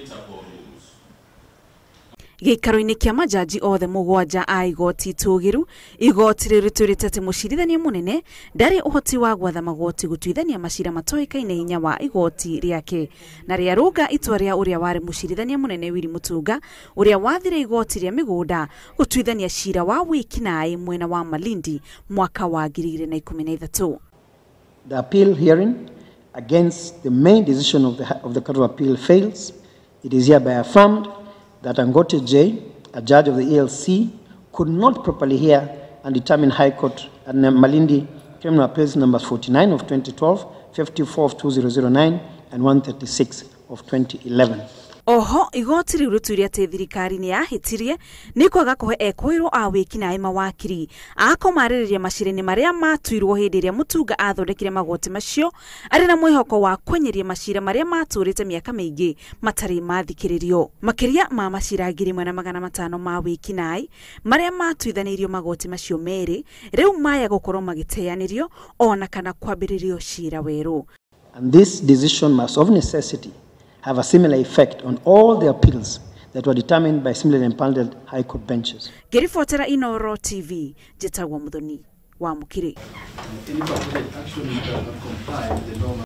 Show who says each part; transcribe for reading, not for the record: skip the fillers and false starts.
Speaker 1: Interpol rules.
Speaker 2: Gĩikaro-inĩ kĩa majaji othe 7 a igoti itũgĩru, igoti rĩu rĩtwĩrĩte atĩ mũcirithania mũnene ndarĩ ũhoti wa gwatha magoti gũtuithania macira matoĩkaine hinya wa igoti rĩake, na rĩarũnga itua rĩa ũrĩa warĩ mũcirithania mũnene Willy Mutunga, ũrĩa wathire igoti rĩa mĩgũnda gũtuithania cira wa wĩkinaĩ mwena wa Malindi mwaka wa 2013.
Speaker 3: The appeal hearing against the main decision of the Court of Appeal fails. It is hereby affirmed that Angote J, a judge of the ELC, could not properly hear and determine High Court at Malindi Criminal Appeals numbers 49 of 2012, 54 of 2009, and 136 of 2011.
Speaker 2: Oho igoti rĩu rĩtuire atĩ thirikari nĩ yahĩtirie nĩ kwaga kũhe ekũĩrwo a wĩkinaĩ mawakiri a kũmarĩrĩria macira-inĩ marĩa matuirwo hĩndĩ ĩrĩa Mutunga athondekire magoti macio arĩ na mwĩhoko wa kwenyeria macira marĩa matũrĩte mĩaka mĩingĩ matarĩ mathikĩrĩrio. Makĩria ma macira 1500 ma wĩkinaĩ marĩa matuithanĩirio magoti macio merĩ rĩu maya gũkorwo magĩteanĩrio ona kana kwambĩrĩrio cira werũ.
Speaker 3: And this decision must of necessity have a similar effect on all the appeals that were determined by similarly empaneled High Court benches.
Speaker 2: Ngĩribotera Inooro TV, njĩtagwo Muthoni wa Mũkĩrĩ.
Speaker 4: Any purported action which does not comply with the law.